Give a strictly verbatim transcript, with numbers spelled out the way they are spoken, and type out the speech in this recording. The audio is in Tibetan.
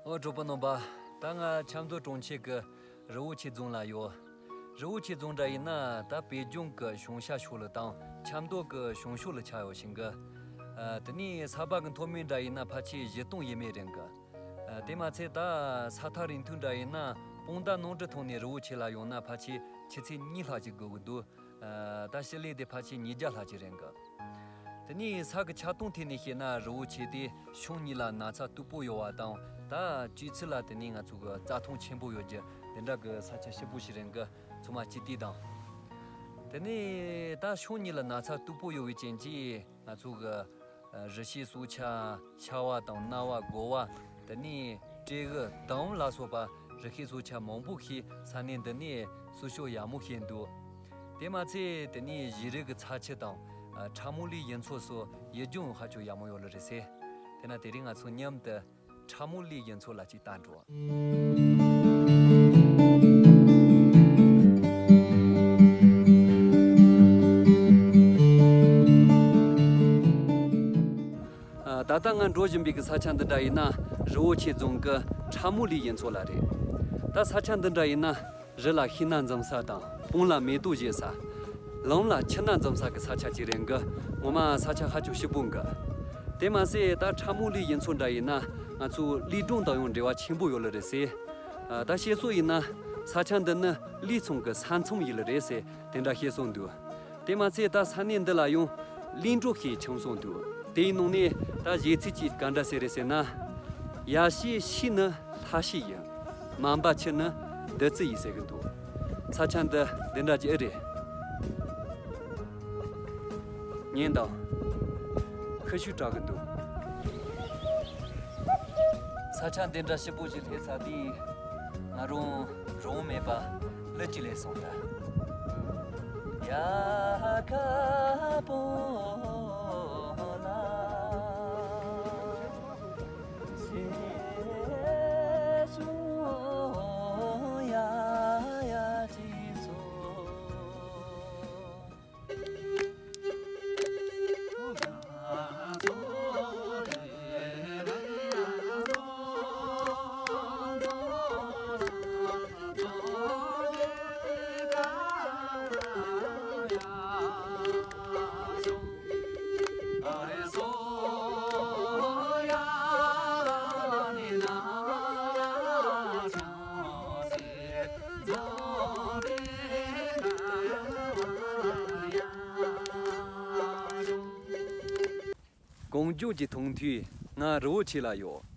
ཨོ་གྲོགས་པོ་རྣམ་པ། ད་ང་ཆབ་མདོ་གྲོང་ཁྱེར་གྱི་རི་བོ་ཆེ་རྫོང་ལ་ཡོད། རི་བོ་ཆེ་རྫོང་འདྲ་ཡིན་ན་ད་བོད་ལྗོངས་ཀྱི་བྱང་ཤར་ཕྱོགས་ལ་དང་ཆབ་མདོ་གི་བྱང་ཕྱོགས་ལ་ཆགས་ཡོད་ཤིང་གི། ཨ། དེ་ནས་ས་བབ་ཀྱི་མཐོ་དམན་འདྲ་ཡིན་ན་ཕལ་ཆེར་བཞི་སྟོང་ཡས་མས་རིང་གི། ཨ། དེ་མ་ཚད་ད་ས་ཐག་རིང་ཐུང་འདྲ་ཡིན་ན་སྤུངས་ཐང་གནམ་གྲུ་ཐོག་ནས་རི་བོ་ཆེ་ལ་ཡོང་ན་ཕལ་ཆེར་ཆུ་ཚོད་གཉིས་ལྷག་ཅིག་འགོར་གི་འདུག། ཨ། ད་ཕྱི་གླིང་དེ་ཕལ་ཆེར་ཉིས་བརྒྱ་ལྷག་ཅིག་རིང་གི། དེ་ནས་ས་གི་ཆགས་སྟངས་ཐད་ནས་བཤད་ན་རི་བོ་ཆེ་དེ་ཕྱོགས་གཉིས་ལ་ན་ཚ་སྟུག་པོ་ཡོད་པ་དང་ད་སྤྱོད་ཚུལ་ལ་དེ་ནས་ང་ཚོ་གི་རྩྭ་ཐང་ཆེན་པོ་ཡོད་རྒྱུ་དེ་འདྲ་གི་ས་ཆ་ཞེ་པོ་ཞིག་རིང་གི་ཚང་མ་སྤྱི་དེ་དང་། དེ་ནས་ད་ཕྱོགས་གཉིས་ལ་ན་ཚ་སྟུག་པོ་ཡོད་པའི་རྐྱེན་གྱིས་ང་ཚོ་གི་རི་སྐྱེས་སྲོག་ཆགས་ཆར་པ་དང་གནའ་བ་དགོ་བ། དེ་ནས་སྤྲེའུ་དོམ་ལ་སོགས་པ་རི་སྐྱེས་སྲོག་ཆགས་མང་པོ་ཞིག་ས་གནས་འདི་ནས་གསོ་སྐྱོང་ཡག་མོ་བྱས་འདུག། དེ་མ་ཚད་དེ་ནས་བྱུ་རུ་གི་ཚྭ་ཆུ་དང་ཁྲ་མོ་ལའི་གཡུ་མཚོ་སོགས་ཡུལ་ལྗོངས་ཧ་ཅང་ཡག་མོ་ཡོད་ལེ་རེད་ཟེར། དེ་ན་དེ་རིང་ང་ཚོ་མཉམ་དུ་ཁྲ་མོ་ལའི་གཡུ་མཚོ་ལ་ཅིག་ལྟ་འགྲོ། ཨ། ད་ལྟ་ང་འགྲོ་བཞིན་པའི་གི་ས་ཆ་འདི་འདྲ་ཡིན་ན་རི་བོ་ཆེ་རྫོང་གི་ཁྲ་མོ་ལའི་གཡུ་མཚོ་ལ་རེད། ད་ས་ཆ་འདི་འདྲ་ཡིན་ན་རི་ལ་ཤིང་སྣ་འཛོམས་ས་དང་སྤང་ལ་མེ་ཏོག་བཞད་ས། ལམ་ལ་ཆུ་སྣ་འཛོམས་ས་གི་ས་ཆ་ཅིག་རེད་གི། ངོ་མ་ས་ཆ་ཧ་ཅང་ཞིབ་པོ་གི། དེ་མ་ཟད་ད་ཁྲ་མོ་ལའི་གཡུ་མཚོ་འདྲ་ཡིན་ན་ང་ཚོ་ལི་སྒྲུང་དང་ཡང་འབྲེལ་བ་ཆེན་པོ་ཡོད་ལེ་རེད་ཟེར། ཨ། ད་བཤད་སྲོལ་ཡིན་ན་ས་ཆ་འདི་ནི་ལི་ཚང་གི་ས་མཚམས་ཡིན་ལེ་རེད་ཟེར་དེ་འདྲ་བཤད་སྲོལ་འདུག། དེ་མ་ཚད་ད་ས་གནས་འདི་ལ་ཡང་ལི་འབྲོག་ཞེས་ཁྱིམ་ཚང་འདུག། དེའི་ནང་ནས་ད་གཞས་ཚིག་ཅིག་ག་འདྲ་ཟེར་རེད་ཟེར་ན། ཡར་བཤད་ཤིང་ནི་ལྷ་ཤིང་ཡིན། མར་འབབ་ཆུ་ནི་བདུད་རྩི་ཡིན་ཟེར་གི་འདུག། ས་ཆ་འདི་འདི་འདྲ་ཅིག་ཨེ་རེད། ཉན་དང་། ཁུ་བྱུག་གྲགས་གི་འདུག། ས་ཆ་འདི་འདྲ་ཞིབ་པོ་ཞིག་སླེབས་ཚར་དུས་ང་རང་རང་མེད་པ་ལི་གཅིག་ལས་སོང་ད། ཡ་ཁ་པོ་ལ་ཞེ་སུ་ཡ་ཡ་ཅི་སོ། གངས་ལྗོངས་ཀྱི་མཐོང་ཐོས། ང་རི་བོ་ཆེ་ལ་ཡོད།